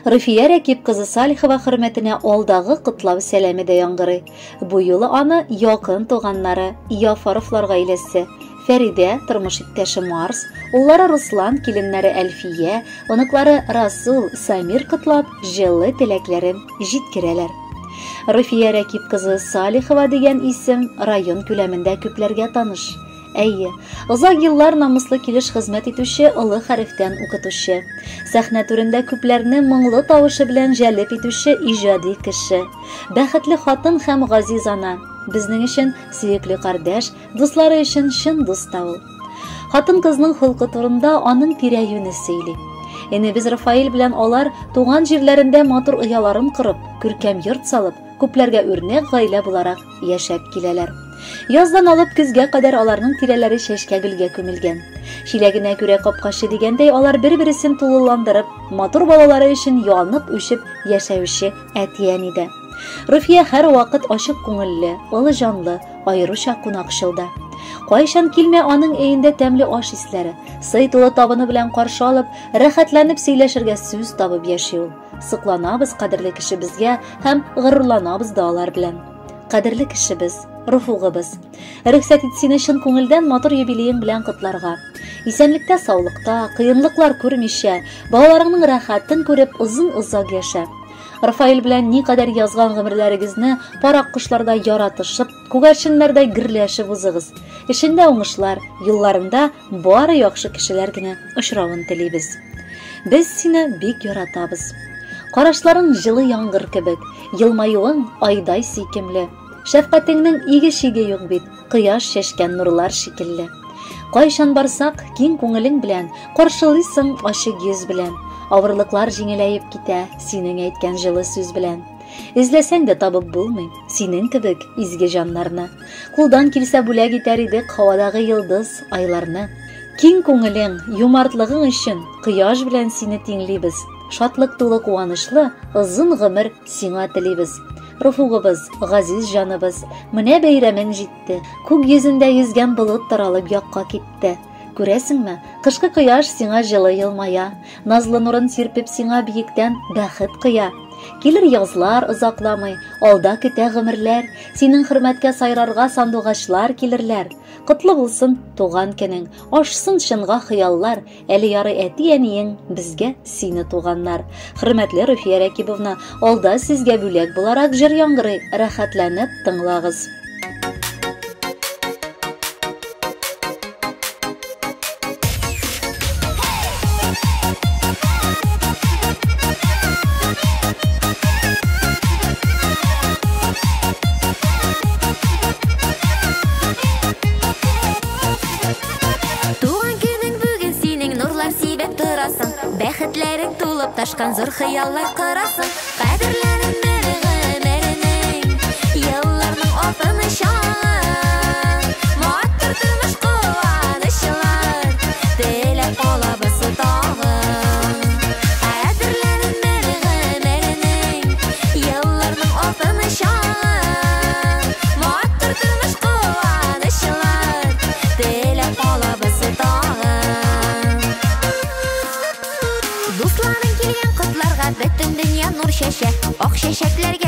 Руфия Рәкип кызы Салихова хөрмәтенә алдагы котлау сәламе дә яңгырый. Бу юлы аны якын туганнары Яфаровлар гаиләсе, Фәридә, тормыш иптәше Марс, уллары Руслан, киленнәре Әлфия, оныклары Расул, Самир котлап, җылы теләкләрен җиткерәләр. Руфия Рәкип кызы Салихова дигән исем район күләмендә күпләргә таныш. Әйе, озак еллар намуслы килеш хезмәт итүче олы хәрефтән укытучы. Сәхнә түрендә күпләрне моңлы тавышы белән җәлеп итүче иҗади кеше. Бәхетле хатын һәм газиз ана. Безнең өчен сөекле кардәш, дуслары өчен чын дус та ул. Хатын-кызның холкы турында аның тирә-юне сөйли. Энебез Рафаэль белән алар туган җирләрендә матур ояларын корып, күркәм йорт салып, күпләргә үрнәк гаилә буларак яшәп киләләр. Яздан алып көзгә кадәр аларның тирәләре чәчкә гөлгә күмелгән. Чиләгенә күрә капкачы дигәндәй, алар бер-бересен тулыландырып, матур балалары өчен янып-үшеп яшәүче әти-әни дә. Руфия һәрвакыт ачык күңелле, олы җанлы, аеруча кунакчыл да. Кайчан килмә аның өендә тәмле аш исләре, сый тулы табыны белән каршы алып, рәхәтләнеп сөйләшергә сүз табып яши ул. Сокланабыз кадерле кешебезгә һәм горурланабыз да алар белән. Кадерле кешебез, Руфугыбыз. Рөхсәт ит сине чын күңелдән матур юбилеең белән котларга. Исәнлектә, саулыкта, кыенлыклар күрмичә, балаларыңның рәхәтен күреп озын-озак яшә. Рафаэль белән никадәр язган гомерләрегезне парак кошлардай яратышып, күгәрченнәрдәй гөрләшеп узыгыз. Эшендә уңышлар, юлларында бары яхшы кешеләр генә очравын телибез. Без сине бик яратабыз. Карашларың җылы яңгыр кебек, елмаюың айдай сөйкемле. Шәфкатеңнең иге-чиге юк бит, кояш чәчкән нурлар шикелле. Кайчан барсак, киң күңелең белән, каршылыйсың ачык йөз белән. Авырлыклар җиңеләеп китә синең әйткән җылы сүз белән. Эзләсәң дә табып булмый синең кебек изге җаннарны. Кулдан килсә бүләк итәр идек һавадагы йолдыз, айларны. Киң күңелең, юмартлыгың өчен кояш белән сине тиңлибез. Шатлык тулы куанычлы озын гомер сиңа телибез. Руфугыбыз, газиз җаныбыз, менә бәйрәмең җитте. Күк йөзендә йөзгән болыт таралып якка китте. Күрәсеңме, кышкы кояш сиңа җылы елмая, назлы нурын сирпеп сиңа биектән бәхет коя. Килер язлар озакламый, алда көтә гомерләр, синең хөрмәткә сайрарга сандугачлар килерләр. Котлы булсын туган көнең, ашсын чынга хыяллар, әле ярый әти-әниең безгә сине туганнар. Хөрмәтле Руфия Рәкибовна, алда сезгә бүләк буларак җыр яңгырый, рәхәтләнеп тыңлагыз. Туган көнең бүген синең, нурлар сибеп торасың, бәхетләрең тулып ташкан зур хыяллар корасың. Кадерләрен бер гомеренең, елларның алтын чагы. Матур тормыш куанычлар теләп калабыз тагын. Кадерләрен бер гомеренең, елларның алтын чагы. Матур тормыш куанычлар теләп калабыз тагын. Дусларың килгән котларга бөтен дөнья нур чәчә, ак чәчәкләргә